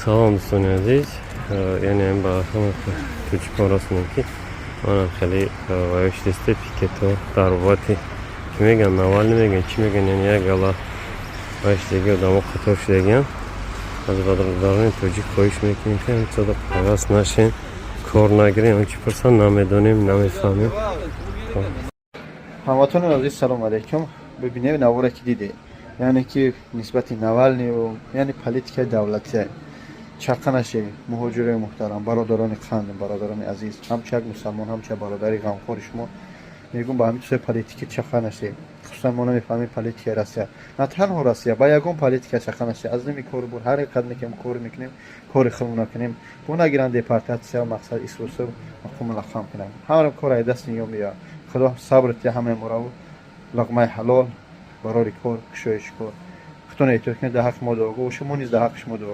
Салом, дӯстони азиз. Яъне ба ҳама тоҷикон расонем, ки манам хеле ваёштесте пикето дар бобати чӣ мегӯянд, Навални мегӯянд, чӣ мегӯянд, яъне як гала ваёштаги одамо қатор шудагианд. Аз бародарони тоҷик хоҳиш мекунем, ки ҳамчода пайваст нашем, кор нагирем. Чӣ пурсанд, намедонем, намефаҳмем. Ҳамватанони азиз, салому алайкум. Бибинем, наворе ки дидед, яъне ки нисбати Навалнию, яъне политикаи давлатия чақа нашед. Муҳоҷирои муҳтарам, бародарони қанд, бародарони азиз, ҳамчу як мусалмон, ҳамчу як бародари ғамхори шумо мегӯм: ба ҳамин чизои политикӣ чақа нашед. Хусусан мо намефаҳмем политикаи Россия, на танҳо Россия, ба ягон политика чақа нашед. Аз ними кору бур ҳар қадме ки кор мекунем, кори худмона кунем, бо нагиранд депортатсия, мақсад исусу мақому лақам кунанд. Ҳама кор ай даст ниё меояд. Худо сабр тия ҳамаи мораву луқмаи ҳалол, барори кор, кушоиши кор. Худтон эҳтиёт кунед, дар ҳаққи мо дуогӯ бошед, мо низ дар ҳаққи шумо дуо.